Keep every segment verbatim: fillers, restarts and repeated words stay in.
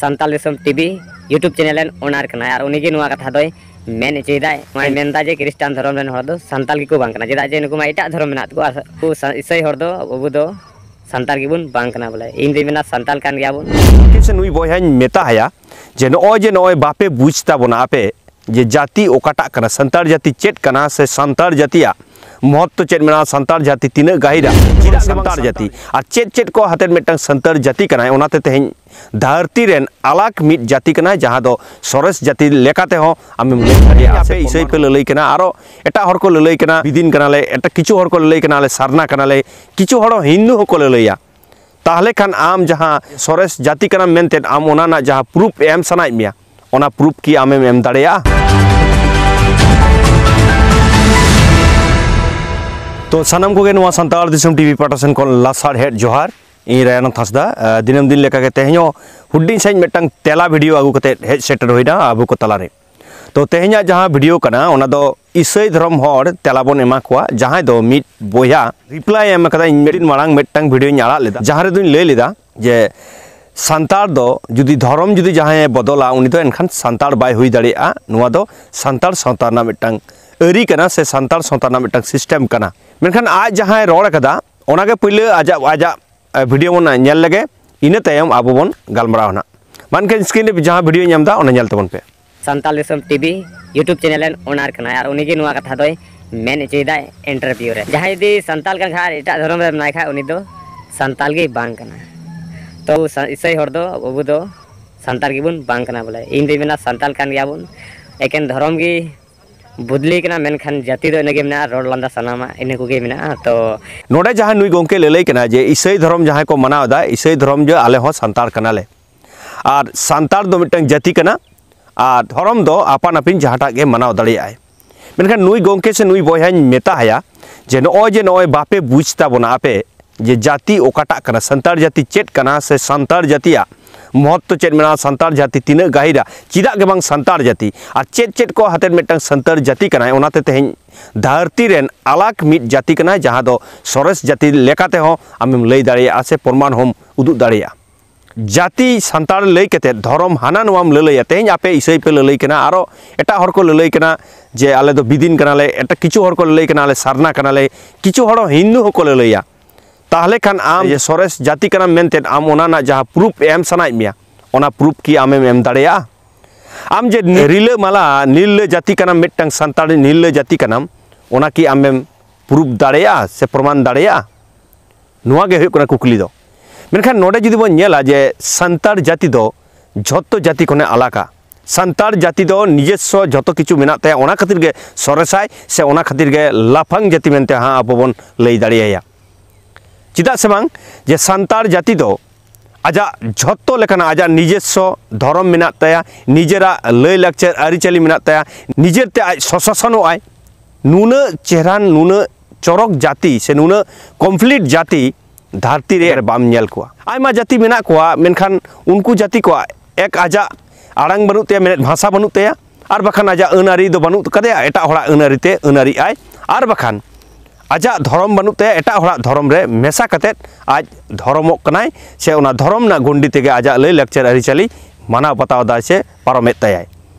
ᱥᱟᱱᱛᱟᱞ ᱫᱤᱥᱚᱢ TV YouTube channel ᱨᱮᱱ ᱳᱱᱟᱨ ᱠᱟᱱᱟᱭ, ᱟᱨ ᱩᱱᱤᱜᱮ ᱱᱚᱣᱟ ᱠᱟᱛᱷᱟ ᱫᱚᱭ ᱢᱮᱱ ᱦᱚᱪᱚᱭᱮᱫᱟᱭ᱾ ᱱᱚᱣᱟᱭ ᱢᱮᱱᱫᱟ ᱡᱮ ᱠᱷᱨᱤᱥᱴᱟᱱ ᱫᱷᱚᱨᱚᱢ ᱨᱮᱱ ᱦᱚᱲ ᱫᱚ ᱥᱟᱱᱛᱟᱞ ᱜᱮᱠᱚ ᱵᱟᱝ ᱠᱟᱱᱟ, ᱪᱮᱫᱟᱜ ᱡᱮ ᱱᱩᱠᱩ ᱢᱟ ᱮᱴᱟᱜ ᱫᱷᱚᱨᱚᱢ ᱢᱮᱱᱟᱜ ᱛᱟᱠᱚᱣᱟ, ᱟᱨ ᱩᱱᱠᱩ ᱥᱟ-, ᱤᱥᱟᱹᱭ ᱦᱚᱲ ᱫᱚ ᱟᱵᱚ ᱫᱚ ᱥᱟᱱᱛᱟᱲ ᱜᱮᱵᱚᱱ ᱵᱟᱝ ᱠᱟᱱᱟ ᱵᱚᱞᱮ᱾ ᱤᱧ ᱫᱩᱧ ᱢᱮᱱᱟ ᱥᱟᱱᱛᱟᱲ ᱠᱟᱱ ᱜᱮᱭᱟᱵᱚᱱ᱾ ᱥᱮ ᱱᱩᱭ ᱵᱚᱭᱦᱟᱧ ᱢᱮᱛᱟ ᱦᱟᱭᱟ ᱡᱮ ᱱᱚᱜᱼᱚᱭ ᱡᱮ ᱱᱚᱜᱼᱚᱭ ᱵᱟᱯᱮ ᱵᱩᱡᱽ ᱛᱟᱵᱚᱱᱟ ᱟᱯᱮ, ᱡᱮ ᱡᱟᱹᱛᱤ ᱚᱠᱟᱴᱟᱜ ᱠᱟᱱᱟ, ᱥᱟᱱᱛᱟᱲ ᱡᱟᱹᱛᱤ ᱪᱮᱫ ᱠᱟᱱᱟ, ᱥᱮ ᱥᱟᱱᱛᱟᱲ ᱡᱟᱹᱛᱤᱭᱟᱜ ᱢᱚᱦᱚᱛᱛᱚ ᱪᱮᱫ ᱢᱮᱱᱟᱜᱼᱟ, ᱥᱟᱱᱛᱟᱲ ᱡᱟᱹᱛᱤ ᱛᱤᱱᱟᱹᱜ ᱜᱟᱹᱦᱤᱨᱟ, ᱪᱮᱫᱟᱜ ᱜᱮ ᱵᱟᱝ ᱥᱟᱱᱛᱟᱲ ᱡᱟᱹᱛᱤ, ᱟᱨ ᱪᱮᱫ ᱪᱮᱫ ᱠᱚ ᱦᱟᱛᱮᱫ ᱢᱤᱫᱴᱟᱝ ᱥᱟᱱᱛᱟᱲ ᱡᱟᱹᱛᱤ ᱠᱟᱱᱟᱭ, ᱚᱱᱟᱛᱮ ᱛᱮᱦᱮᱧ ᱫᱷᱟᱹᱨᱛᱤ ᱨᱮᱱ ᱟᱞᱟᱜᱽ ᱢᱤᱫ ᱡᱟᱹᱛᱤ ᱠᱟᱱᱟᱭ, ᱡᱟᱦᱟᱸ ᱫᱚ ᱥᱚᱨᱮᱥ ᱡᱟᱹᱛᱤ ᱞᱮᱠᱟ ᱛᱮᱦᱚᱸ ᱟᱢᱮᱢ ᱞᱟᱹᱭ ᱫᱟᱲᱮᱭᱟᱜᱼᱟ᱾ ᱟᱯᱮ ᱤᱥᱟᱹᱭ ᱯᱮ ᱞᱟᱹᱞᱟᱹᱭ ᱠᱟᱱᱟ, ᱟᱨᱚ ᱮᱴᱟᱜ ᱦᱚᱲ ᱠᱚ ᱞᱟᱹᱞᱟᱹᱭ ᱠᱟᱱᱟ, ᱵᱤᱫᱤᱱ ᱠᱟᱱᱟᱞᱮ, ᱮᱴᱟᱜ ᱠᱤᱪᱷᱩ ᱦᱚᱲ ᱠᱚ ᱞᱟᱹᱞᱟᱹᱭ ᱠᱟᱱᱟ, ᱟᱞᱮ ᱥᱟᱨᱱᱟ ᱠᱟᱱᱟᱞᱮ, ᱠᱤᱪᱷᱩ ᱦᱚᱲ ᱦᱤᱱᱫᱩ ᱦᱚᱸᱠᱚ ᱞᱟᱹᱞᱟᱹᱭᱟ᱾ ᱛᱟᱦᱚᱞᱮ ᱠᱷᱟᱱ ᱟᱢ ᱡᱟᱦᱟᱸ ᱥᱚᱨᱮᱥ ᱡᱟᱹᱛᱤ ᱠᱟᱱᱟᱢ ᱢᱮᱱᱛᱮ ᱟᱢ ᱚᱱᱟ ᱨᱮᱱᱟᱜ ᱡᱟᱦᱟᱸ ᱯᱨᱩᱯᱷ ᱮᱢ ᱥᱟᱱᱟᱭᱮᱫ ᱢᱮᱭᱟ, ᱚᱱᱟ ᱯᱨᱩᱯᱷ ᱠᱤ ᱟᱢᱮᱢ ᱮᱢ ᱫᱟᱲᱮᱭᱟᱜᱼᱟ? ᱛᱚ ᱥᱟᱱᱟᱢ ᱠᱚᱜᱮ ᱱᱚᱣᱟ ᱥᱟᱱᱛᱟᱲ ᱫᱤᱥᱚᱢ ᱴᱤᱵᱷᱤ ᱯᱟᱦᱴᱟ ᱥᱮᱱ ᱠᱷᱚᱱ ᱞᱟᱥᱟᱲᱦᱮᱫ ᱡᱚᱦᱟᱨ᱾ ᱤᱧ ᱨᱟᱭᱟᱱᱟᱛᱷ ᱦᱟᱸᱥᱫᱟ᱾ ᱟᱸ, ᱫᱤᱱᱟᱹᱢ ᱫᱤᱱ ᱞᱮᱠᱟᱜᱮ ᱛᱮᱦᱮᱧ ᱦᱚᱸ ᱦᱩᱰᱤᱧ ᱥᱟᱺᱦᱤᱡ ᱢᱤᱫᱴᱟᱝ ᱛᱮᱞᱟ ᱵᱷᱤᱰᱤᱭᱳ ᱟᱹᱜᱩ ᱠᱟᱛᱮ ᱦᱮᱡ ᱥᱮᱴᱮᱨ ᱦᱩᱭᱱᱟ ᱟᱵᱚ ᱠᱚ ᱛᱟᱞᱟᱨᱮ᱾ ᱛᱚ ᱛᱮᱦᱮᱧᱟᱜ ᱡᱟᱦᱟᱸ ᱵᱷᱤᱰᱤᱭᱳ ᱠᱟᱱᱟ, ᱚᱱᱟ ᱫᱚ ᱤᱥᱟᱹᱭ ᱫᱷᱚᱨᱚᱢ ᱦᱚᱲ ᱛᱮᱞᱟ ᱵᱚᱱ ᱮᱢᱟ ᱠᱚᱣᱟ, ᱡᱟᱦᱟᱸᱭ ᱫᱚ ᱢᱤᱫ ᱵᱚᱭᱦᱟ ᱨᱤᱯᱞᱟᱭ ᱮᱢ ᱟᱠᱟᱫᱟ᱾ ᱤᱧ ᱢᱤᱫ ᱫᱤᱱ ᱢᱟᱲᱟᱝ ᱢᱤᱫᱴᱟᱝ ᱵᱷᱤᱰᱤᱭᱳᱧ ᱟᱲᱟᱜ ᱞᱮᱫᱟ, ᱡᱟᱦᱟᱸ ᱨᱮᱫᱚᱧ ᱞᱟᱹᱭ ᱞᱮᱫᱟ ᱡᱮ ᱥᱟᱱᱛᱟᱲ ᱫᱚ ᱡᱩᱫᱤ ᱫᱷᱚᱨᱚᱢ ᱡᱩᱫᱤ ᱡᱟᱦᱟᱸᱭᱮ ᱵᱚᱫᱚᱞᱟ, ᱩᱱᱤ ᱫᱚ ᱮᱱᱠᱷᱟᱱ ᱥᱟᱱᱛᱟᱲ ᱵᱟᱭ ᱦᱩᱭ ᱫᱟᱲᱮᱭᱟᱜᱼᱟ᱾ ᱱᱚᱣᱟ ᱫᱚ ᱥᱟᱱᱛᱟᱲ ᱥᱟᱶᱛᱟ ᱨᱮᱱᱟᱜ ᱢᱤᱫᱴᱟᱝ ᱟᱹᱨᱤ ᱠᱟᱱᱟ ᱥᱮ ᱥᱟᱱᱛᱟᱲ ᱥᱟᱶᱛᱟ ᱨᱮᱱᱟᱜ ᱢᱤᱫᱴᱟᱝ ᱥᱤᱥᱴᱮᱢ ᱠᱟᱱᱟ᱾ ᱢᱮᱱᱠᱷᱟᱱ ᱟᱡ ᱡᱟᱦᱟᱸᱭ ᱨᱚᱲ ᱟᱠᱟᱫᱟ, ᱚᱱᱟᱜᱮ ᱯᱳᱭᱞᱳ ᱟᱡᱟᱜ, ᱟᱡᱟᱜ ᱮ, ᱵᱷᱤᱰᱤᱭᱳ ᱵᱚᱱ ᱧᱮᱞ ᱞᱮᱜᱮ, ᱤᱱᱟᱹ ᱛᱟᱭᱚᱢ ᱟᱵᱚ ᱵᱚᱱ ᱜᱟᱞᱢᱟᱨᱟᱣᱟ ᱱᱟᱜ᱾ ᱢᱟ ᱮᱱᱠᱷᱟᱱ ᱥᱠᱨᱤᱱ ᱨᱮ ᱡᱟᱦᱟᱸ ᱵᱷᱤᱰᱤᱭᱳ ᱧᱟᱢ ᱮᱫᱟ, ᱚᱱᱟ ᱧᱮᱞ ᱛᱟᱵᱚᱱ ᱯᱮ᱾ ᱥᱟᱱᱛᱟᱞ ᱫᱤᱥᱚᱢ ᱴᱤᱵᱷᱤ YouTube ᱪᱮᱱᱮᱞ ᱨᱮᱱ ᱳᱱᱟᱨ ᱠᱟᱱᱟᱭ, ᱟᱨ ᱩᱱᱤᱜᱮ ᱱᱚᱣᱟ ᱠᱟᱛᱷᱟ ᱫᱚᱭ ᱢᱮᱱ ᱦᱚᱪᱚᱭᱮᱫᱟ ᱤᱱᱴᱟᱨᱵᱷᱤᱭᱩ ᱨᱮ᱾ ᱡᱟᱦᱟᱸᱭ ᱡᱩᱫᱤ ᱥᱟᱱᱛᱟᱞ ᱠᱟᱱ ᱠᱷᱟᱱ ᱟᱨ ᱮᱴᱟᱜ ᱫᱷᱚᱨᱚᱢ ᱨᱮ ᱢᱮᱱᱟᱭ ᱠᱷᱟᱱ, ᱩᱱᱤ ᱫᱚ ᱥᱟᱱᱛᱟᱞ ᱜᱮ ᱵᱟᱝ ᱠᱟᱱᱟ᱾ ᱛᱚ ᱥᱟ-, ᱤᱥᱟᱹᱭ ᱦᱚᱲ ᱫᱚ ᱟᱵᱚ ᱫᱚ ᱥᱟᱱᱛᱟᱲ ᱜᱮᱵᱚᱱ ᱵᱟᱝ ᱠᱟᱱᱟ ᱵᱚᱞᱮ᱾ ᱤᱧ ᱫᱩᱧ ᱢᱮᱱᱟ ᱥᱟᱱᱛᱟᱞ ᱠᱟᱱ ᱜᱮᱭᱟᱵᱚᱱ, ᱮᱠᱮᱱ ᱫᱷᱚᱨᱚᱢ ᱜᱮ ᱵᱚᱫᱞᱤ ᱠᱟᱱᱟ, ᱢᱮᱱᱠᱷᱟᱱ ᱡᱟᱹᱛᱤ ᱫᱚ ᱤᱱᱟᱹᱜᱮ ᱢᱮᱱᱟᱜᱼᱟ, ᱨᱚᱲ ᱞᱟᱸᱫᱟ ᱥᱟᱱᱟᱢᱟᱜ ᱤᱱᱟᱹ ᱠᱚᱜᱮ ᱢᱮᱱᱟᱜᱼᱟ᱾ ᱛᱚ ᱱᱚᱰᱮ ᱡᱟᱦᱟᱸ ᱱᱩᱭ ᱜᱚᱢᱠᱮ ᱞᱟᱹᱞᱟᱹᱭ ᱠᱟᱱᱟ ᱡᱮ ᱤᱥᱟᱹᱭ ᱫᱷᱚᱨᱚᱢ ᱡᱟᱦᱟᱸᱭ ᱠᱚ ᱢᱟᱱᱟᱣ ᱮᱫᱟ, ᱤᱥᱟᱹᱭ ᱫᱷᱚᱨᱚᱢ ᱡᱮ ᱟᱞᱮ ᱦᱚᱸ ᱥᱟᱱᱛᱟᱲ ᱠᱟᱱᱟᱞᱮ, ᱟᱨ ᱥᱟᱱᱛᱟᱲ ᱫᱚ ᱢᱤᱫᱴᱟᱝ ᱡᱟᱹᱛᱤ ᱠᱟᱱᱟ, ᱟᱨ ᱫᱷᱚᱨᱚᱢ ᱫᱚ ᱟᱯᱟᱱ ᱟᱹᱯᱤᱱ ᱡᱟᱦᱟᱸᱴᱟᱜ ᱜᱮ ᱢᱟᱱᱟᱣ ᱫᱟᱲᱮᱭᱟᱜᱼᱟᱭ᱾ ᱢᱮᱱᱠᱷᱟᱱ ᱱᱩᱭ ᱜᱚᱢᱠᱮ ᱥᱮ ᱱᱩᱭ ᱵᱚᱭᱦᱟᱧ ᱢᱮᱛᱟ ᱦᱟᱭᱟ ᱡᱮ ᱱᱚᱜᱼᱚᱭ ᱡᱮ ᱱᱚᱜᱼᱚᱭ ᱵᱟᱯᱮ ᱵᱩᱡᱽ ᱛᱟᱵᱚᱱᱟ ᱟᱯᱮ, ᱡᱮ ᱡᱟᱹᱛᱤ ᱚᱠᱟᱴᱟᱜ ᱠᱟᱱᱟ, ᱥᱟᱱᱛᱟᱲ ᱡᱟᱹᱛᱤ ᱪᱮᱫ ᱠᱟᱱᱟ, ᱥᱮ ᱥᱟᱱᱛᱟᱲ ᱡᱟᱹᱛᱤᱭᱟᱜ ᱢᱚᱦᱚᱛᱛᱚ ᱪᱮᱫ ᱢᱮᱱᱟᱜᱼᱟ, ᱥᱟᱱᱛᱟᱲ ᱡᱟᱹᱛᱤ ᱛᱤᱱᱟᱹᱜ ᱜᱟᱹᱦᱤᱨᱟ, ᱪᱮᱫᱟᱜ ᱜᱮ ᱵᱟᱝ ᱥᱟᱱᱛᱟᱲ ᱡᱟᱹᱛᱤ, ᱟᱨ ᱪᱮᱫ ᱪᱮᱫ ᱠᱚ ᱦᱟᱛᱮᱫ ᱢᱤᱫᱴᱟᱝ ᱥᱟᱱᱛᱟᱲ ᱡᱟᱹᱛᱤ ᱠᱟᱱᱟᱭ, ᱚᱱᱟᱛᱮ ᱛᱮᱦᱮᱧ ᱫᱷᱟᱹᱨᱛᱤ ᱨᱮᱱ ᱟᱞᱟᱜᱽ ᱢᱤᱫ ᱡᱟᱹᱛᱤ ᱠᱟᱱᱟᱭ, ᱡᱟᱦᱟᱸ ᱫᱚ ᱥᱚᱨᱮᱥ ᱡᱟᱹᱛᱤ ᱞᱮᱠᱟ ᱛᱮᱦᱚᱸ ᱟᱢᱮᱢ ᱞᱟᱹᱭ ᱫᱟᱲᱮᱭᱟᱜᱼᱟ ᱥᱮ ᱯᱨᱚᱢᱟᱱ ᱦᱚᱸᱢ ᱩᱫᱩᱜ ᱫᱟᱲᱮᱭᱟᱜᱼᱟ᱾ ᱡᱟᱹᱛᱤ ᱥᱟᱱᱛᱟᱲ ᱞᱟᱹᱭ ᱠᱟᱛᱮᱫ ᱫᱷᱚᱨᱚᱢ ᱦᱟᱱᱟ ᱱᱚᱣᱟᱢ ᱞᱟᱹᱞᱟᱹᱭᱟ᱾ ᱛᱮᱦᱮᱧ ᱟᱯᱮ ᱤᱥᱟᱹᱭ ᱯᱮ ᱞᱟᱹᱞᱟᱹᱭ ᱠᱟᱱᱟ, ᱟᱨᱚ ᱮᱴᱟᱜ ᱦᱚᱲ ᱠᱚ ᱞᱟᱹᱞᱟᱹᱭ ᱠᱟᱱᱟ ᱡᱮ ᱟᱞᱮ ᱫᱚ ᱵᱤᱫᱤᱱ ᱠᱟᱱᱟᱞᱮ, ᱮᱴᱟᱜ ᱠᱤᱪᱷᱩ ᱦᱚᱲ ᱠᱚ ᱞᱟᱹᱞᱟᱹᱭ ᱠᱟᱱᱟ ᱟᱞᱮ ᱥᱟᱨᱱᱟ ᱠᱟᱱᱟᱞᱮ, ᱠᱤᱪᱷᱩ ᱦᱚᱲ ᱦᱤᱱᱫᱩ ᱦᱚᱸᱠᱚ ᱞᱟᱹᱞᱟᱹᱭᱟ᱾ ᱛᱟᱦᱚᱞᱮ ᱠᱷᱟᱱ ᱟᱢ ᱡᱮ ᱥᱚᱨᱮᱥ ᱡᱟᱹᱛᱤ ᱠᱟᱱᱟᱢ ᱢᱮᱱᱛᱮ ᱟᱢ ᱚᱱᱟ ᱨᱮᱱᱟᱜ ᱡᱟᱦᱟᱸ ᱯᱨᱩᱯᱷ ᱮᱢ ᱥᱟᱱᱟᱭᱮᱫ ᱢᱮᱭᱟ, ᱚᱱᱟ ᱯᱨᱩᱯᱷ ᱠᱤ ᱟᱢᱮᱢ ᱮᱢ ᱫᱟᱲᱮᱭᱟᱜᱼᱟ? ᱟᱢ ᱡᱮ ᱨᱤᱞᱟᱹ ᱢᱟᱞᱟ ᱱᱤᱨᱞᱟᱹ ᱡᱟᱹᱛᱤ ᱠᱟᱱᱟᱢ, ᱢᱤᱫᱴᱟᱝ ᱥᱟᱱᱛᱟᱲ ᱱᱤᱨᱞᱟᱹ ᱡᱟᱹᱛᱤ ᱠᱟᱱᱟᱢ, ᱚᱱᱟ ᱠᱤ ᱟᱢᱮᱢ ᱯᱨᱩᱯᱷ ᱫᱟᱲᱮᱭᱟᱜᱼᱟ ᱥᱮ ᱯᱨᱚᱢᱟᱱ ᱫᱟᱲᱮᱭᱟᱜᱼᱟ? ᱱᱚᱣᱟ ᱜᱮ ᱦᱩᱭᱩᱜ ᱠᱟᱱᱟ ᱠᱩᱠᱞᱤ ᱫᱚ᱾ ᱢᱮᱱᱠᱷᱟᱱ ᱱᱚᱰᱮ ᱡᱩᱫᱤ ᱵᱚᱱ ᱧᱮᱞᱟ ᱡᱮ ᱥᱟᱱᱛᱟᱲ ᱡᱟᱹᱛᱤ ᱫᱚ ᱡᱷᱚᱛᱚ ᱡᱟᱹᱛᱤ ᱠᱷᱚᱱᱮ ᱟᱞᱟᱜᱟ, ᱥᱟᱱᱛᱟᱲ ᱡᱟᱹᱛᱤ ᱫᱚ ᱱᱤᱡᱚᱥᱥᱚ ᱡᱷᱚᱛᱚ ᱠᱤᱪᱷᱩ ᱢᱮᱱᱟᱜ ᱛᱟᱭᱟ, ᱚᱱᱟ ᱠᱷᱟᱹᱛᱤᱨ ᱜᱮ ᱥᱚᱨᱮᱥᱟᱭ ᱥᱮ ᱚᱱᱟ ᱠᱷᱟᱹᱛᱤᱨ ᱜᱮ ᱞᱟᱯᱷᱟᱝ ᱡᱟᱹᱛᱤ ᱢᱮᱱᱛᱮ ᱦᱟᱸᱜ ᱟᱵᱚ ᱵᱚᱱ ᱞᱟᱹᱭ ᱫᱟᱲᱮᱭᱟᱭᱟ᱾ ᱪᱮᱫᱟᱜ ᱥᱮ ᱵᱟᱝ ᱡᱮ ᱥᱟᱱᱛᱟᱲ ᱡᱟᱹᱛᱤ ᱫᱚ ᱟᱡᱟᱜ ᱡᱷᱚᱛᱚ ᱞᱮᱠᱟᱱᱟᱜ ᱟᱡᱟᱜ ᱱᱤᱡᱚᱥᱥᱚ ᱫᱷᱚᱨᱚᱢ ᱢᱮᱱᱟᱜ ᱛᱟᱭᱟ, ᱱᱤᱡᱮᱨᱟᱜ ᱞᱟᱹᱭ ᱞᱟᱠᱪᱟᱨ ᱟᱹᱨᱤᱪᱟᱹᱞᱤ ᱢᱮᱱᱟᱜ ᱛᱟᱭᱟ, ᱱᱤᱡᱮᱨᱛᱮ ᱟᱡ ᱥᱚᱥᱟᱥᱚᱱᱚᱜ ᱟᱭ᱾ ᱱᱩᱱᱟᱹᱜ ᱪᱮᱦᱨᱟᱱ, ᱱᱩᱱᱟᱹᱜ ᱪᱚᱨᱚᱠ ᱡᱟᱹᱛᱤ ᱥᱮ ᱱᱩᱱᱟᱹᱜ ᱠᱚᱢᱯᱞᱤᱴ ᱡᱟᱹᱛᱤ ᱫᱷᱟᱹᱨᱛᱤ ᱨᱮ ᱵᱟᱢ ᱧᱮᱞ ᱠᱚᱣᱟ᱾ ᱟᱭᱢᱟ ᱡᱟᱹᱛᱤ ᱢᱮᱱᱟᱜ ᱠᱚᱣᱟ, ᱢᱮᱱᱠᱷᱟᱱ ᱩᱱᱠᱩ ᱡᱟᱹᱛᱤ ᱠᱚᱣᱟᱜ ᱮᱠ ᱟᱡᱟᱜ ᱟᱲᱟᱝ ᱵᱟᱹᱱᱩᱜ ᱛᱟᱭᱟ, ᱢᱮᱱᱮᱫ ᱵᱷᱟᱥᱟ ᱵᱟᱹᱱᱩᱜ ᱛᱟᱭᱟ, ᱟᱨ ᱵᱟᱠᱷᱟᱱ ᱟᱡᱟᱜ ᱟᱹᱱ ᱟᱹᱨᱤ ᱫᱚ ᱵᱟᱹᱱᱩᱜ ᱠᱟᱫᱮᱭᱟ, ᱮᱴᱟᱜ ᱦᱚᱲᱟᱜ ᱟᱹᱱ ᱟᱹᱨᱤ ᱛᱮ ᱟᱹᱱ ᱟᱹᱨᱤᱜ ᱟᱭ, ᱟᱨ ᱵᱟᱠᱷᱟᱱ ᱟᱡᱟᱜ ᱫᱷᱚᱨᱚᱢ ᱵᱟᱹᱱᱩᱜ ᱛᱟᱭᱟ, ᱮᱴᱟᱜ ᱦᱚᱲᱟᱜ ᱫᱷᱚᱨᱚᱢ ᱨᱮ ᱢᱮᱥᱟ ᱠᱟᱛᱮᱫ ᱟᱡ ᱫᱷᱚᱨᱚᱢᱚᱜ ᱠᱟᱱᱟᱭ, ᱥᱮ ᱚᱱᱟ ᱫᱷᱚᱨᱚᱢ ᱨᱮᱱᱟᱜ ᱜᱚᱱᱰᱤ ᱛᱮᱜᱮ ᱟᱡᱟᱜ ᱞᱟᱹᱭ ᱞᱟᱠᱪᱟᱨ ᱟᱹᱨᱤᱪᱟᱹᱞᱤ ᱢᱟᱱᱟᱣ ᱵᱟᱛᱟᱣ ᱮᱫᱟᱭ ᱥᱮ ᱯᱟᱨᱚᱢᱮᱫ ᱛᱟᱭᱟᱭ᱾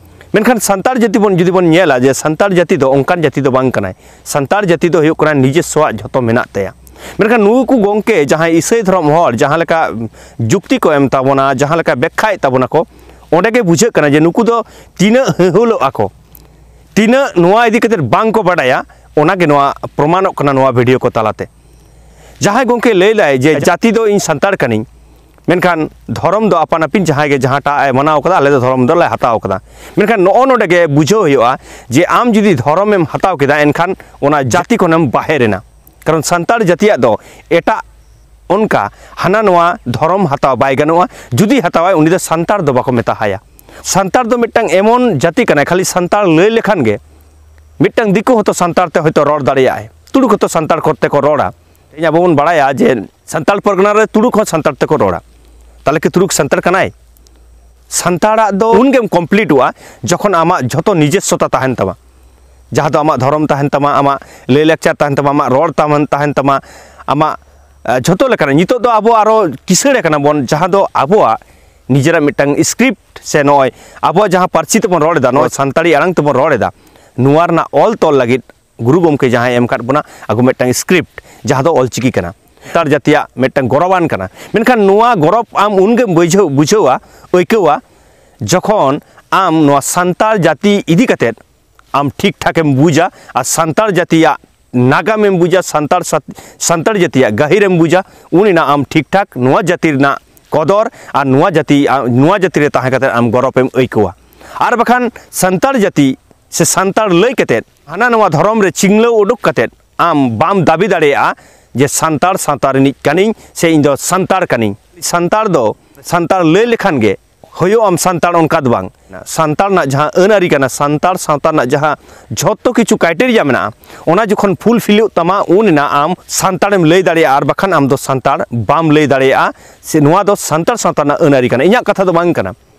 ᱢᱮᱱᱠᱷᱟᱱ ᱥᱟᱱᱛᱟᱲ ᱡᱟᱹᱛᱤ ᱵᱚᱱ ᱡᱩᱫᱤ ᱵᱚᱱ ᱧᱮᱞᱟ ᱡᱮ ᱥᱟᱱᱛᱟᱲ ᱡᱟᱹᱛᱤ ᱫᱚ ᱚᱱᱠᱟᱱ ᱡᱟᱹᱛᱤ ᱫᱚ ᱵᱟᱝ ᱠᱟᱱᱟᱭ᱾ ᱥᱟᱱᱛᱟᱲ ᱡᱟᱹᱛᱤ ᱫᱚ ᱦᱩᱭᱩᱜ ᱠᱟᱱᱟ ᱱᱤᱡᱮᱥᱥᱚᱣᱟᱜ ᱡᱷᱚᱛᱚ ᱢᱮᱱᱟᱜ ᱛᱟᱭᱟ᱾ ᱢᱮᱱᱠᱷᱟᱱ ᱱᱩᱠᱩ ᱜᱚᱢᱠᱮ ᱡᱟᱦᱟᱸᱭ ᱤᱥᱟᱹᱭ ᱫᱷᱚᱨᱚᱢ ᱦᱚᱲ ᱡᱟᱦᱟᱸ ᱞᱮᱠᱟ ᱡᱩᱠᱛᱤ ᱠᱚ ᱮᱢ ᱛᱟᱵᱚᱱᱟ, ᱡᱟᱦᱟᱸ ᱞᱮᱠᱟ ᱵᱮᱠᱠᱷᱟᱭᱮᱫ ᱛᱟᱵᱚᱱᱟ ᱠᱚ, ᱚᱸᱰᱮ ᱜᱮ ᱵᱩᱡᱷᱟᱹᱜ ᱠᱟᱱᱟ ᱡᱮ ᱱᱩᱠᱩ ᱫᱚ ᱛᱤᱱᱟᱹᱜ ᱦᱟᱹᱦᱩᱞᱚᱜ ᱟᱠᱚ, ᱛᱤᱱᱟᱹᱜ ᱱᱚᱣᱟ ᱤᱫᱤ ᱠᱟᱛᱮ ᱵᱟᱝ ᱠᱚ ᱵᱟᱰᱟᱭᱟ, ᱚᱱᱟ ᱜᱮ ᱱᱚᱣᱟ ᱯᱨᱚᱢᱟᱱᱚᱜ ᱠᱟᱱᱟ ᱱᱚᱣᱟ ᱵᱷᱤᱰᱤᱭᱳ ᱠᱚ ᱛᱟᱞᱟᱛᱮ᱾ ᱡᱟᱦᱟᱸᱭ ᱜᱚᱢᱠᱮ ᱞᱟᱹᱭ ᱫᱟᱭ ᱡᱮ ᱡᱟᱹᱛᱤ ᱫᱚ ᱤᱧ ᱥᱟᱱᱛᱟᱲ ᱠᱟᱹᱱᱟᱹᱧ, ᱢᱮᱱᱠᱷᱟᱱ ᱫᱷᱚᱨᱚᱢ ᱫᱚ ᱟᱯᱟᱱ ᱟᱹᱯᱤᱱ ᱡᱟᱦᱟᱸᱭ ᱜᱮ ᱡᱟᱦᱟᱸᱴᱟᱜ ᱮ ᱢᱟᱱᱟᱣ ᱠᱟᱫᱟ, ᱟᱞᱮ ᱫᱚ ᱫᱷᱚᱨᱚᱢ ᱫᱚᱞᱮ ᱦᱟᱛᱟᱣ ᱠᱟᱫᱟ᱾ ᱢᱮᱱᱠᱷᱟᱱ ᱱᱚᱜᱼᱚ ᱱᱚᱰᱮ ᱜᱮ ᱵᱩᱡᱷᱟᱹᱣ ᱦᱩᱭᱩᱜᱼᱟ ᱡᱮ ᱟᱢ ᱡᱩᱫᱤ ᱫᱷᱚᱨᱚᱢᱮᱢ ᱦᱟᱛᱟᱣ ᱠᱮᱫᱟ, ᱮᱱᱠᱷᱟᱱ ᱚᱱᱟ ᱡᱟᱹᱛᱤ ᱠᱷᱚᱱᱮᱢ ᱵᱟᱦᱮᱨ ᱮᱱᱟ᱾ ᱠᱟᱨᱚᱱ ᱥᱟᱱᱛᱟᱲ ᱡᱟᱹᱛᱤᱭᱟᱜ ᱫᱚ ᱮᱴᱟᱜ ᱚᱱᱠᱟ ᱦᱟᱱᱟ ᱱᱚᱣᱟ ᱫᱷᱚᱨᱚᱢ ᱦᱟᱛᱟᱣ ᱵᱟᱭ ᱜᱟᱱᱚᱜᱼᱟ᱾ ᱡᱩᱫᱤ ᱦᱟᱛᱟᱣᱟᱭ, ᱩᱱᱤ ᱫᱚ ᱥᱟᱱᱛᱟᱲ ᱫᱚ ᱵᱟᱠᱚ ᱢᱮᱛᱟ ᱦᱟᱭᱟ᱾ ᱥᱟᱱᱛᱟᱲ ᱫᱚ ᱢᱤᱫᱴᱟᱝ ᱮᱢᱚᱱ ᱡᱟᱹᱛᱤ ᱠᱟᱱᱟᱭ, ᱠᱷᱟᱹᱞᱤ ᱥᱟᱱᱛᱟᱲ ᱞᱟᱹᱭ ᱞᱮᱠᱷᱟᱱ ᱜᱮ ᱢᱤᱫᱴᱟᱝ ᱫᱤᱠᱩ ᱦᱚᱸᱛᱚ ᱥᱟᱱᱛᱟᱲ ᱛᱮ ᱦᱚᱭᱛᱳ ᱨᱚᱲ ᱫᱟᱲᱮᱭᱟᱜᱼᱟᱭ, ᱛᱩᱲᱩᱠ ᱦᱚᱸᱛᱚ ᱥᱟᱱᱛᱟᱲ ᱠᱚᱛᱮ ᱠᱚ ᱨᱚᱲᱟ᱾ ᱛᱮᱦᱮᱧ ᱟᱵᱚ ᱵᱚᱱ ᱵᱟᱲᱟᱭᱟ ᱡᱮ ᱥᱟᱱᱛᱟᱲ ᱯᱚᱨᱜᱟᱱᱟ ᱨᱮ ᱛᱩᱲᱩᱠ ᱦᱚᱸ ᱥᱟᱱᱛᱟᱲ ᱛᱮᱠᱚ ᱨᱚᱲᱟ᱾ ᱛᱟᱦᱚᱞᱮ ᱠᱤ ᱛᱩᱲᱩᱠ ᱥᱟᱱᱛᱟᱲ ᱠᱟᱱᱟᱭ? ᱥᱟᱱᱛᱟᱲᱟᱜ ᱫᱚ ᱩᱱᱜᱮᱢ ᱠᱚᱢᱯᱞᱤᱴᱚᱜᱼᱟ ᱡᱚᱠᱷᱚᱱ ᱟᱢᱟᱜ ᱡᱷᱚᱛᱚ ᱱᱤᱡᱮᱥᱥᱚᱛᱟ ᱛᱟᱦᱮᱱ ᱛᱟᱢᱟ, ᱡᱟᱦᱟᱸ ᱫᱚ ᱟᱢᱟᱜ ᱫᱷᱚᱨᱚᱢ ᱛᱟᱦᱮᱱ ᱛᱟᱢᱟ, ᱟᱢᱟᱜ ᱞᱟᱹᱭᱼᱞᱟᱠᱪᱟᱨ ᱛᱟᱦᱮᱱ ᱛᱟᱢᱟ, ᱟᱢᱟᱜ ᱨᱚᱲ ᱛᱟᱢ ᱛᱟᱦᱮᱱ ᱛᱟᱢᱟ, ᱟᱢᱟᱜ ᱟᱨ ᱡᱷᱚᱛᱚ ᱞᱮᱠᱟᱱᱟᱜ ᱱᱤᱛᱚᱜ ᱫᱚ ᱟᱵᱚ ᱟᱨᱚ ᱠᱤᱥᱟᱹᱬ ᱟᱠᱟᱱᱟ ᱵᱚᱱ, ᱡᱟᱦᱟᱸ ᱫᱚ ᱟᱵᱚᱣᱟᱜ ᱱᱤᱡᱮᱨᱟᱜ ᱢᱤᱫᱴᱟᱝ ᱥᱠᱨᱤᱯᱴ ᱥᱮ ᱱᱚᱜᱼᱚᱭ ᱟᱵᱚᱣᱟᱜ ᱡᱟᱦᱟᱸ ᱯᱟᱹᱨᱥᱤ ᱛᱮᱵᱚᱱ ᱨᱚᱲ ᱮᱫᱟ, ᱱᱚᱜᱼᱚᱭ ᱥᱟᱱᱛᱟᱲᱤ ᱟᱲᱟᱝ ᱛᱮᱵᱚᱱ ᱨᱚᱲ ᱮᱫᱟ, ᱱᱚᱣᱟ ᱨᱮᱱᱟᱜ ᱚᱞ ᱛᱚᱞ ᱞᱟᱹᱜᱤᱫ ᱜᱩᱨᱩ ᱜᱚᱢᱠᱮ ᱡᱟᱦᱟᱸᱭ ᱮᱢ ᱟᱠᱟᱫ ᱵᱚᱱᱟ ᱟᱵᱚ ᱢᱤᱫᱴᱟᱝ ᱥᱠᱨᱤᱯᱴ, ᱡᱟᱦᱟᱸ ᱫᱚ ᱚᱞᱪᱤᱠᱤ ᱠᱟᱱᱟ, ᱥᱟᱱᱛᱟᱲ ᱡᱟᱹᱛᱤᱭᱟᱜ ᱢᱤᱫᱴᱟᱝ ᱜᱚᱨᱚᱵᱟᱱ ᱠᱟᱱᱟ᱾ ᱢᱮᱱᱠᱷᱟᱱ ᱱᱚᱣᱟ ᱜᱚᱨᱚᱵ ᱟᱢ ᱩᱱᱜᱮᱢ ᱵᱩᱡᱷᱟᱹᱣ ᱵᱩᱡᱷᱟᱹᱣᱟ, ᱟᱹᱭᱠᱟᱹᱣᱟ, ᱡᱚᱠᱷᱚᱱ ᱟᱢ ᱱᱚᱣᱟ ᱥᱟᱱᱛᱟᱲ ᱡᱟᱹᱛᱤ ᱤᱫᱤ ᱠᱟᱛᱮᱫ ᱟᱢ ᱴᱷᱤᱠ ᱴᱷᱟᱠᱮᱢ ᱵᱩᱡᱟ ᱟᱨ ᱥᱟᱱᱛᱟᱲ ᱡᱟᱹᱛᱤᱭᱟᱜ ᱱᱟᱜᱟᱢᱮᱢ ᱵᱩᱡᱟ, ᱥᱟᱱᱛᱟᱲ ᱥᱟᱛ-, ᱥᱟᱱᱛᱟᱲ ᱡᱟᱹᱛᱤᱭᱟᱜ ᱜᱟᱹᱦᱤᱨᱮᱢ ᱵᱩᱡᱟ, ᱩᱱ ᱮᱱᱟ ᱟᱢ ᱴᱷᱤᱠ ᱴᱷᱟᱠ ᱱᱚᱣᱟ ᱡᱟᱹᱛᱤ ᱨᱮᱱᱟᱜ ᱠᱚᱫᱚᱨ ᱟᱨ ᱱᱚᱣᱟ ᱡᱟᱹᱛᱤ, ᱟ-, ᱱᱚᱣᱟ ᱡᱟᱹᱛᱤ ᱨᱮ ᱛᱟᱦᱮᱸ ᱠᱟᱛᱮ ᱟᱢ ᱜᱚᱨᱚᱵᱮᱢ ᱟᱹᱭᱠᱟᱹᱣᱟ᱾ ᱟᱨ ᱵᱟᱠᱷᱟᱱ ᱥᱟᱱᱛᱟᱲ ᱡᱟᱹᱛᱤ ᱥᱮ ᱥᱟᱱᱛᱟᱲ ᱞᱟᱹᱭ ᱠᱟᱛᱮ ᱦᱟᱱᱟ ᱱᱚᱣᱟ ᱫᱷᱚᱨᱚᱢ ᱨᱮ ᱪᱤᱝᱞᱟᱹᱣ ᱩᱰᱩᱠ ᱠᱟᱛᱮ ᱟᱢ ᱵᱟᱢ ᱫᱟᱹᱵᱤ ᱫᱟᱲᱮᱭᱟᱜᱼᱟ ᱡᱮ ᱥᱟᱱᱛᱟᱲ ᱥᱟᱶᱛᱟ ᱨᱤᱱᱤᱡ ᱠᱟᱹᱱᱟᱹᱧ ᱥᱮ ᱤᱧ ᱫᱚ ᱥᱟᱱᱛᱟᱲ ᱠᱟᱹᱱᱟᱹᱧ᱾ ᱥᱟᱱᱛᱟᱲ ᱫᱚ ᱥᱟᱱᱛᱟᱲ ᱞᱟᱹᱭ ᱞᱮᱠᱷᱟᱱ ᱜᱮ ᱦᱩᱭᱩᱜ ᱟᱢ ᱥᱟᱱᱛᱟᱲ, ᱚᱱᱠᱟ ᱫᱚ ᱵᱟᱝ᱾ ᱥᱟᱱᱛᱟᱲ ᱨᱮᱱᱟᱜ ᱡᱟᱦᱟᱸ ᱟᱹᱱ ᱟᱹᱨᱤ ᱠᱟᱱᱟ, ᱥᱟᱱᱛᱟᱲ ᱥᱟᱶᱛᱟ ᱨᱮᱱᱟᱜ ᱡᱟᱦᱟᱸ ᱡᱷᱚᱛᱚ ᱠᱤᱪᱷᱩ ᱠᱨᱟᱭᱴᱮᱨᱤᱭᱟ ᱢᱮᱱᱟᱜᱼᱟ, ᱚᱱᱟ ᱡᱚᱠᱷᱚᱱ ᱯᱷᱩᱞᱯᱷᱤᱞᱚᱜ ᱛᱟᱢᱟ, ᱩᱱ ᱮᱱᱟ ᱟᱢ ᱥᱟᱱᱛᱟᱲᱮᱢ ᱞᱟᱹᱭ ᱫᱟᱲᱮᱭᱟᱜᱼᱟ, ᱟᱨ ᱵᱟᱠᱷᱟᱱ ᱟᱢ ᱫᱚ ᱥᱟᱱᱛᱟᱲ ᱵᱟᱢ ᱞᱟᱹᱭ ᱫᱟᱲᱮᱭᱟᱜᱼᱟ᱾ ᱥᱮ ᱱᱚᱣᱟ ᱫᱚ ᱥᱟᱱᱛᱟᱲ ᱥᱟᱶᱛᱟ ᱨᱮᱱᱟᱜ ᱟᱹᱱ ᱟᱹᱨᱤ ᱠᱟᱱᱟ, ᱤᱧᱟᱹᱜ ᱠᱟᱛᱷᱟ ᱫᱚ ᱵᱟᱝ ᱠᱟᱱᱟ᱾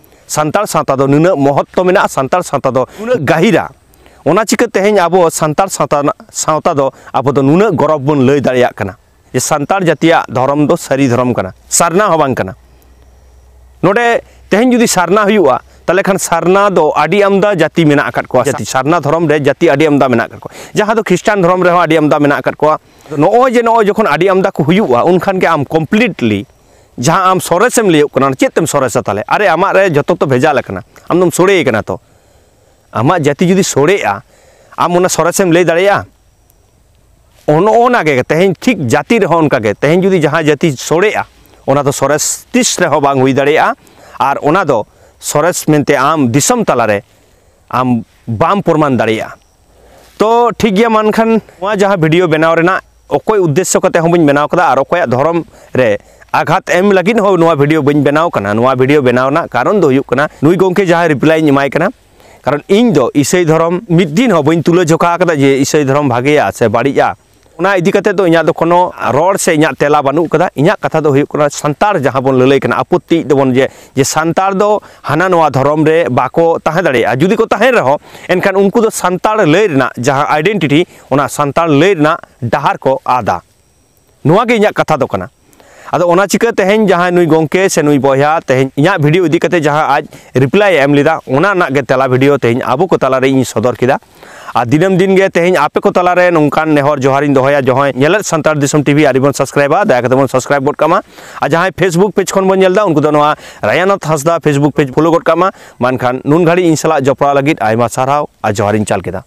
ᱥᱟᱱᱛᱟᱲ ᱥᱟᱶᱛᱟ ᱫᱚ ᱱᱩᱱᱟᱹᱜ ᱢᱚᱦᱚᱛᱛᱚ ᱢᱮᱱᱟᱜᱼᱟ, ᱥᱟᱱᱛᱟᱲ ᱥᱟᱶᱛᱟ ᱫᱚ ᱱᱩᱱᱟᱹᱜ ᱜᱟᱹᱦᱤᱨᱟ᱾ ᱚᱱᱟ ᱪᱤᱠᱟᱹ ᱛᱮᱦᱮᱧ ᱟᱵᱚ ᱥᱟᱱᱛᱟᱲ ᱥᱟᱶᱛᱟ ᱨᱮᱱᱟᱜ, ᱥᱟᱶᱛᱟ ᱫᱚ ᱟᱵᱚ ᱫᱚ ᱱᱩᱱᱟᱹᱜ ᱜᱚᱨᱚᱵᱽ ᱵᱚᱱ ᱞᱟᱹᱭ ᱫᱟᱲᱮᱭᱟᱜ ᱠᱟᱱᱟ ᱡᱮ ᱥᱟᱱᱛᱟᱲ ᱡᱟᱹᱛᱤᱭᱟᱜ ᱫᱷᱚᱨᱚᱢ ᱫᱚ ᱥᱟᱹᱨᱤ ᱫᱷᱚᱨᱚᱢ ᱠᱟᱱᱟ, ᱥᱟᱨᱱᱟ ᱦᱚᱸ ᱵᱟᱝ ᱠᱟᱱᱟ᱾ ᱱᱚᱰᱮ ᱛᱮᱦᱮᱧ ᱡᱩᱫᱤ ᱥᱟᱨᱱᱟ ᱦᱩᱭᱩᱜᱼᱟ, ᱛᱟᱦᱚᱞᱮ ᱠᱷᱟᱱ ᱥᱟᱨᱱᱟ ᱫᱚ ᱟᱹᱰᱤ ᱟᱢᱫᱟ ᱡᱟᱹᱛᱤ ᱢᱮᱱᱟᱜ ᱟᱠᱟᱫ ᱠᱚᱣᱟ᱾ ᱡᱟᱹᱛᱤ, ᱥᱟᱨᱱᱟ ᱫᱷᱚᱨᱚᱢ ᱨᱮ ᱡᱟᱹᱛᱤ ᱟᱹᱰᱤ ᱟᱢᱫᱟ ᱢᱮᱱᱟᱜ ᱟᱠᱟᱫ ᱠᱚᱣᱟ, ᱡᱟᱦᱟᱸ ᱫᱚ ᱠᱷᱨᱤᱥᱴᱟᱱ ᱫᱷᱚᱨᱚᱢ ᱨᱮᱦᱚᱸ ᱟᱹᱰᱤ ᱟᱢᱫᱟ ᱢᱮᱱᱟᱜ ᱟᱠᱟᱫ ᱠᱚᱣᱟ᱾ ᱱᱚᱜᱼᱚᱭ ᱡᱮ ᱱᱚᱜᱼᱚᱭ ᱡᱚᱠᱷᱚᱱ ᱟᱹᱰᱤ ᱟᱢᱫᱟ ᱠᱚ ᱦᱩᱭᱩᱜᱼᱟ, ᱩᱱᱠᱷᱟᱱ ᱜᱮ ᱟᱢ ᱠᱚᱢᱯᱞᱤᱴᱞᱤ ᱡᱟᱦᱟᱸ ᱟᱢ ᱥᱚᱨᱮᱥᱮᱢ ᱞᱟᱹᱭᱚᱜ ᱠᱟᱱᱟ, ᱪᱮᱫ ᱛᱮᱢ ᱥᱚᱨᱮᱥᱟ ᱛᱟᱦᱚᱞᱮ? ᱟᱨᱮ, ᱟᱢᱟᱜ ᱨᱮ ᱡᱚᱛᱚ ᱛᱚ ᱵᱷᱮᱡᱟᱞ ᱟᱠᱟᱱᱟ, ᱟᱢ ᱫᱚᱢ ᱥᱚᱲᱮ ᱟᱠᱟᱱᱟ ᱛᱚ᱾ ᱟᱢᱟᱜ ᱡᱟᱹᱛᱤ ᱡᱩᱫᱤ ᱥᱚᱲᱮᱜᱼᱟ, ᱟᱢ ᱚᱱᱟ ᱥᱚᱨᱮᱥᱮᱢ ᱞᱟᱹᱭ ᱫᱟᱲᱮᱭᱟᱜᱼᱟ? ᱚᱱ-, ᱚᱱᱟ ᱜᱮ ᱛᱮᱦᱮᱧ ᱴᱷᱤᱠ ᱡᱟᱹᱛᱤ ᱨᱮᱦᱚᱸ ᱚᱱᱠᱟ ᱜᱮ, ᱛᱮᱦᱮᱧ ᱡᱩᱫᱤ ᱡᱟᱦᱟᱸ ᱡᱟᱹᱛᱤ ᱥᱚᱲᱮᱜᱼᱟ, ᱚᱱᱟ ᱫᱚ ᱥᱚᱨᱮᱥ ᱛᱤᱥ ᱨᱮᱦᱚᱸ ᱵᱟᱝ ᱦᱩᱭ ᱫᱟᱲᱮᱭᱟᱜᱼᱟ᱾ ᱟᱨ ᱚᱱᱟ ᱫᱚ ᱥᱚᱨᱮᱥ ᱢᱮᱱᱛᱮ ᱟᱢ ᱫᱤᱥᱚᱢ ᱛᱟᱞᱟᱨᱮ ᱟᱢ ᱵᱟᱢ ᱯᱨᱚᱢᱟᱱ ᱫᱟᱲᱮᱭᱟᱜᱼᱟ᱾ ᱛᱚ ᱴᱷᱤᱠ ᱜᱮᱭᱟ, ᱢᱟ ᱮᱱᱠᱷᱟᱱ ᱱᱚᱣᱟ ᱡᱟᱦᱟᱸ ᱵᱷᱤᱰᱤᱭᱳ ᱵᱮᱱᱟᱣ ᱨᱮᱱᱟᱜ ᱚᱠᱚᱭ ᱩᱫᱽᱫᱮᱥᱥᱚ ᱠᱟᱛᱮ ᱦᱚᱸ ᱵᱟᱹᱧ ᱵᱮᱱᱟᱣ ᱠᱟᱫᱟ ᱟᱨ ᱚᱠᱚᱭᱟᱜ ᱫᱷᱚᱨᱚᱢ ᱨᱮ ᱟᱜᱷᱟᱛ ᱮᱢ ᱞᱟᱹᱜᱤᱫ ᱦᱚᱸ ᱱᱚᱣᱟ ᱵᱷᱤᱰᱤᱭᱳ ᱵᱟᱹᱧ ᱵᱮᱱᱟᱣ ᱠᱟᱱᱟ᱾ ᱱᱚᱣᱟ ᱵᱷᱤᱰᱤᱭᱳ ᱵᱮᱱᱟᱣ ᱨᱮᱱᱟᱜ ᱠᱟᱨᱚᱱ ᱫᱚ ᱦᱩᱭᱩᱜ ᱠᱟᱱᱟ, ᱱᱩᱭ ᱜᱚᱢᱠᱮ ᱡᱟᱦᱟᱸ ᱨᱤᱯᱞᱟᱭᱤᱧ ᱮᱢᱟᱭ ᱠᱟᱱᱟ, ᱠᱟᱨᱚᱱ ᱤᱧ ᱫᱚ ᱤᱥᱟᱹᱭ ᱫᱷᱚᱨᱚᱢ ᱢᱤᱫ ᱫᱤᱱ ᱦᱚᱸ ᱵᱟᱹᱧ ᱛᱩᱞᱟᱹ ᱡᱚᱠᱷᱟ ᱟᱠᱟᱫᱟ ᱡᱮ ᱤᱥᱟᱹᱭ ᱫᱷᱚᱨᱚᱢ ᱵᱷᱟᱜᱮᱭᱟ ᱥᱮ ᱵᱟᱹᱲᱤᱡᱼᱟ᱾ ᱚᱱᱟ ᱤᱫᱤ ᱠᱟᱛᱮ ᱫᱚ ᱤᱧᱟᱹᱜ ᱫᱚ ᱠᱳᱱᱳ ᱨᱚᱲ ᱥᱮ ᱤᱧᱟᱹᱜ ᱛᱮᱞᱟ ᱵᱟᱹᱱᱩᱜ ᱠᱟᱫᱟ᱾ ᱤᱧᱟᱹᱜ ᱠᱟᱛᱷᱟ ᱫᱚ ᱦᱩᱭᱩᱜ ᱠᱟᱱᱟ, ᱥᱟᱱᱛᱟᱲ ᱡᱟᱦᱟᱸ ᱵᱚᱱ ᱞᱟᱹᱞᱟᱹᱭ ᱠᱟᱱᱟ, ᱟᱯᱚᱛᱛᱤᱭᱮᱫ ᱫᱚᱵᱚᱱ ᱡᱮ, ᱡᱮ ᱥᱟᱱᱛᱟᱲ ᱫᱚ ᱦᱟᱱᱟ ᱱᱚᱣᱟ ᱫᱷᱚᱨᱚᱢ ᱨᱮ ᱵᱟᱠᱚ ᱛᱟᱦᱮᱸ ᱫᱟᱲᱮᱭᱟᱜᱼᱟ᱾ ᱡᱩᱫᱤ ᱠᱚ ᱛᱟᱦᱮᱸᱱ ᱨᱮᱦᱚᱸ, ᱮᱱᱠᱷᱟᱱ ᱩᱱᱠᱩ ᱫᱚ ᱥᱟᱱᱛᱟᱲ ᱞᱟᱹᱭ ᱨᱮᱱᱟᱜ ᱡᱟᱦᱟᱸ ᱟᱭᱰᱮᱱᱴᱤᱴᱤ, ᱚᱱᱟ ᱥᱟᱱᱛᱟᱲ ᱞᱟᱹᱭ ᱨᱮᱱᱟᱜ ᱰᱟᱦᱟᱨ ᱠᱚ ᱟᱫᱟ᱾ ᱱᱚᱣᱟ ᱜᱮ ᱤᱧᱟᱹᱜ ᱠᱟᱛᱷᱟ ᱫᱚ ᱠᱟᱱᱟ᱾ ᱟᱫᱚ ᱚᱱᱟ ᱪᱤᱠᱟᱹ ᱛᱮᱦᱮᱧ ᱡᱟᱦᱟᱸᱭ ᱱᱩᱭ ᱜᱚᱝᱠᱮ ᱥᱮ ᱱᱩᱭ ᱵᱚᱭᱦᱟ ᱛᱮᱦᱮᱧ ᱤᱧᱟᱹᱜ ᱵᱷᱤᱰᱤᱭᱳ ᱤᱫᱤ ᱠᱟᱛᱮ ᱡᱟᱦᱟᱸ ᱟᱡ ᱨᱤᱯᱞᱟᱭ ᱮ ᱮᱢ ᱞᱮᱫᱟ, ᱚᱱᱟ ᱨᱮᱱᱟᱜ ᱜᱮ ᱛᱮᱞᱟ ᱵᱷᱤᱰᱤᱭᱳ ᱛᱮᱦᱮᱧ ᱟᱵᱚ ᱠᱚ ᱛᱟᱞᱟᱨᱮ ᱤᱧ ᱥᱚᱫᱚᱨ ᱠᱮᱫᱟ᱾ ᱟᱨ ᱫᱤᱱᱟᱹᱢ ᱫᱤᱱ ᱜᱮ ᱛᱮᱦᱮᱧ ᱟᱯᱮ ᱠᱚ ᱛᱟᱞᱟᱨᱮ ᱱᱚᱝᱠᱟᱱ ᱱᱮᱦᱚᱨ ᱡᱚᱦᱟᱨᱤᱧ ᱫᱚᱦᱚᱭᱟ, ᱡᱟᱦᱟᱸᱭ ᱧᱮᱞᱮᱫ ᱥᱟᱱᱛᱟᱲ ᱫᱤᱥᱚᱢ ᱴᱤᱵᱷᱤ ᱟᱹᱰᱤ ᱵᱚᱱ ᱥᱟᱵᱥᱠᱨᱟᱭᱤᱵᱟ, ᱫᱟᱭᱟ ᱠᱟᱛᱮ ᱵᱚᱱ ᱥᱟᱵᱥᱠᱨᱟᱭᱤᱵ ᱜᱚᱫ ᱠᱟᱜ ᱢᱟ᱾ ᱟᱨ ᱡᱟᱦᱟᱸᱭ ᱯᱷᱮᱥᱵᱩᱠ ᱯᱮᱡᱽ ᱠᱷᱚᱱ ᱵᱚᱱ ᱧᱮᱞ ᱮᱫᱟ, ᱩᱱᱠᱩ ᱫᱚ ᱱᱚᱣᱟ ᱨᱟᱭᱟᱱᱟᱛᱷ ᱦᱟᱸᱥᱫᱟ ᱯᱷᱮᱥᱵᱩᱠ ᱯᱮᱡᱽ ᱯᱷᱚᱞᱳ ᱜᱚᱫ ᱠᱟᱜ ᱢᱟ᱾ ᱢᱮᱱᱠᱷᱟᱱ ᱱᱩᱱ ᱜᱷᱟᱹᱲᱤᱡ ᱤᱧ ᱥᱟᱞᱟᱜ ᱡᱚᱯᱲᱟᱣ ᱞᱟᱹᱜᱤᱫ ᱟᱭᱢᱟ ᱥᱟᱨᱦᱟᱣ ᱟᱨ ᱡᱚᱦᱟᱨᱤᱧ ᱪᱟᱞ ᱠᱮᱫᱟ᱾